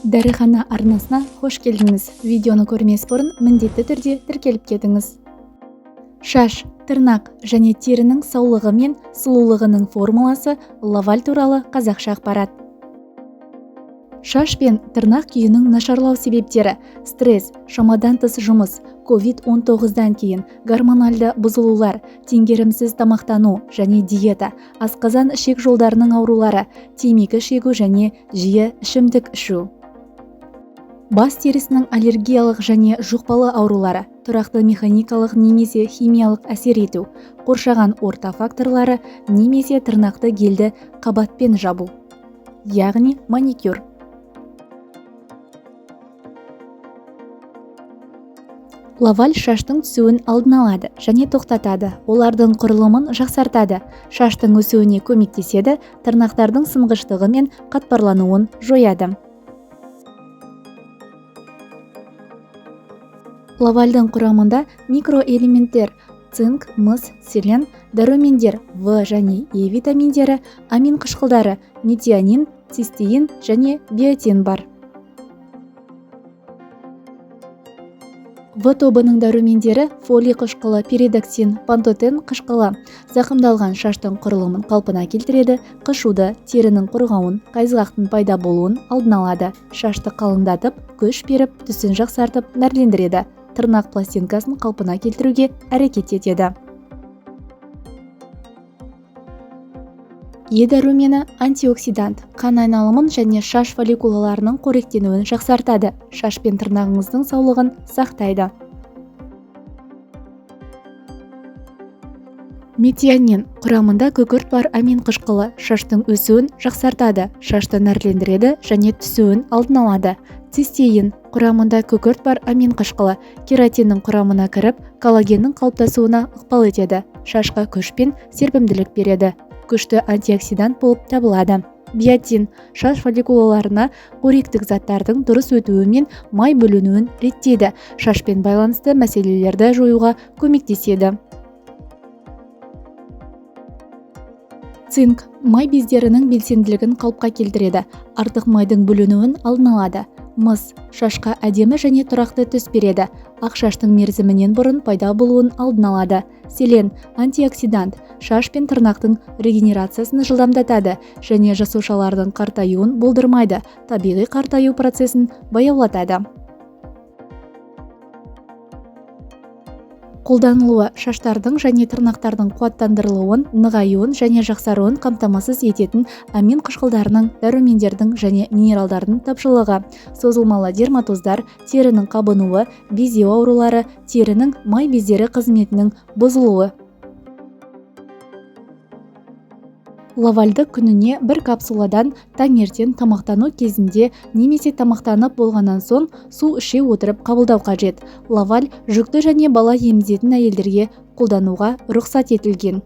Дәріхана арнасына қош келдіңіз. Видеоны көрмес бұрын міндетті түрде тіркеліп кетіңіз. Шаш, тырнақ және терінің саулығы мен сұлулығының формуласы Лаваль туралы қазақша ақпарат. Шаш пен тырнақ күйінің нашарлау себептері: стресс, шамадан тыс жұмыс, COVID-19-дан кейін, гормональды бұзылулар, теңгерімсіз тамақтану және диета, асқазан ішек жолдарының аурулары, темекі шегу және жиі ішімдік ішу. Бас терісінің аллергиялық және жұқпалы аурулары, тұрақты механикалық немесе химиялық әсер ету, қоршаған орта факторлары немесе тырнақты гельді қабатпен жабу, яғни маникюр. Лаваль шаштың түсуін алдын алады және тоқтатады, олардың құрылымын жақсартады, шаштың өсуіне көмектеседі, тырнақтардың сынғыштығы мен қатпарлануын жояды. Лавальдың құрамында микроэлементтер цинк, мыс, селен, дәрумендер В және Е витаминдері, амин қышқылдары, метионин, цистеин және биотин бар. В тобының дәрумендері фолий қышқылы, пиридоксин, пантотен қышқылы зақымдалған шаштың құрылымын қалпына келтіреді, қышуды, терінің құрғауын, қайызғақтың пайда болуын алдын алады, шашты қалыңдатып, күш беріп, түсін жақсартып, нәрлендіреді, тырнақ пластинкасын қалпына келтіруге әрекет етеді. Е дәрумені антиоксидант, қан айналымын және шаш фолликулаларының қоректенуін жақсартады, шаш пен тырнағыңыздың саулығын сақтайды. Метионин құрамында күкірт бар амин қышқылы шаштың өсуін жақсартады, шашты нәрлендіреді және түсуін алдын алады. Цистеин құрамында күкірт бар амин қышқылы кератиннің құрамына кіріп, коллагеннің қалыптасуына ықпал етеді, шашқа күш пен серпімділік береді, күшті антиоксидант болып табылады. Биотин шаш фолликулаларына қоректік заттардың дұрыс өтуі мен май бөлінуін реттейді, шашпен байланысты мәселелерді жоюға көмектеседі. Цинк май бездерінің белсенділігін қалыпқа келтіреді, артық майдың бөлінуін алдын алады. Мыс шашқа әдемі және тұрақты түс береді, ақ шаштың мерзімінен бұрын пайда болуын алдын алады. Селен антиоксидант, шаш пен тырнақтың регенерациясын жылдамдатады және жасушалардың қартаюын болдырмайды, табиғи қартаю процесін баяулатады. Қолданылуы шаштардың және тырнақтардың қуаттандырылуын, нығаюын және жақсаруын қамтамасыз ететін амин қышқылдарының, дәрумендердің және минералдардың тапшылығы, созылмалы дерматоздар, терінің қабынуы, безеу аурулары, терінің май бездері қызметінің бұзылуы. Лавальды күніне бір капсуладан таңертең тамақтану кезінде немесе тамақтанып болғаннан соң су іше отырып қабылдау қажет. Лаваль жүкті және бала емізетін әйелдерге қолдануға рұқсат етілген.